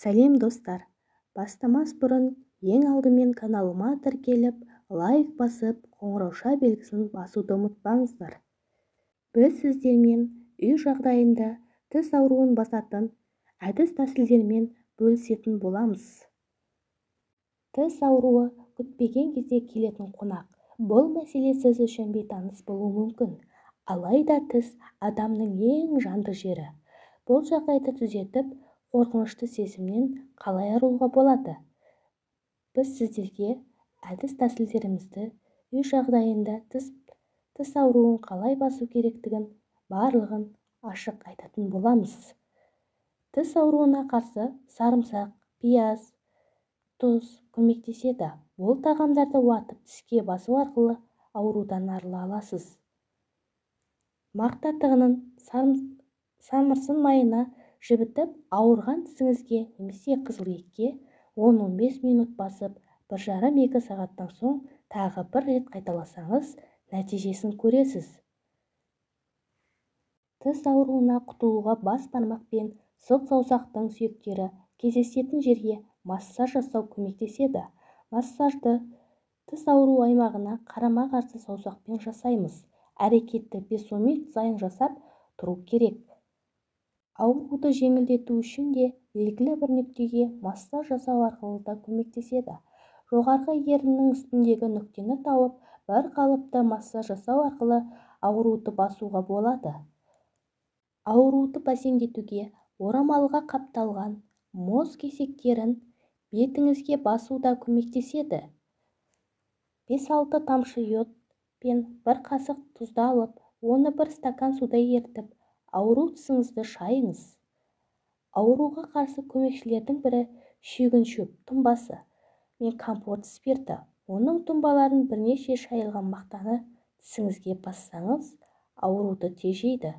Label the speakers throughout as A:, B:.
A: Сәлем, достар! Бастамас бұрын ең алдымен каналыма тіркеліп, лайк басып, қоңырауша белгісін басуды ұмытпаңыздар. Біз сіздермен үй жағдайында тіс ауруын басатын әдіс-тәсілдермен бөлісетін боламыз. Тіс ауруы күтпеген кезде келетін қонақ. Бұл мәселе сіз үшін бейтаныс болуы мүмкін. Алайда тіс адамның ең жанды жері. Бұл жағдайды түзетіп, қорқынышты сезімнен қалай арылуға болады? Біз сіздерге әдіс-тәсілдерімізді, үй жағдайында тіс ауруын қалай басу керектігін барлығын ашық айтатын боламыз. Тіс ауруына қарсы сарымсақ, пияз, тұз көмектеседі. Бұл тағамдарды уатып тіске басу арқылы аурудан арыла аласыз. Мақта тығынын самырсын майына жібітіп, ауырған тісіңізге немесе қызыл етке 10-15 минут басып, 1,5-2 сағаттан соң тағы бір рет қайталасаңыз, нәтижесін көресіз. Тіс ауруына құтылуға бас бармақ пен сұқ саусақтың сүйектері кездесетін жерге массаж жасау көмектеседі. Массажды тіс ауруы аймағына қарама-қарсы саусақпен жасаймыз. Әрекетті 5-10 минут сайын жасап тұру керек. Ауруды жеңілдету үшін де белгілі бір нүктеге массаж жасау арқылы да көмектеседі. Жоғарғы еріннің үстіндегі нүктені тауып, бір қалыпты массаж жасау арқылы ауруды басуға болады. Ауруды бәсеңдетуге орамалға қапталған мұз кесектерін бетіңізге басу да көмектеседі. 5-6 тамшы йод пен бір қасық тұзды алып, оны бір стакан суда ерітіп, ауру тісіңізді шайыңыз. Ауруға қарсы көмекшілердің бірі шүйгін шөп тұнбасы мен компот спирті. Оның тұнбаларын бірнеше шайылған мақтаны тісіңізге бассаңыз, ауруды тежейді.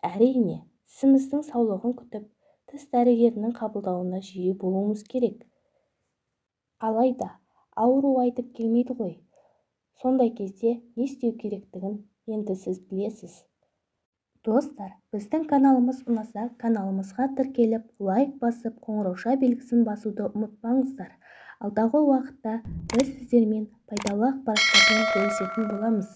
A: Әрине, тісіміздің саулығын күтіп, тіс дәрігерінің қабылдауына жиі болуымыз керек. Алайда ауру айтып келмейді ғой. Сондай кезде не істеу керектігін енді сіз білесіз. Достар, біздің каналымыз ұнаса, каналымызға тіркеліп, лайк басып, қоңырауша белгісін басуды ұмытпаңыздар. Алдағы уақытта біз сіздермен пайдалы ақпараттармен бөлісетін боламыз.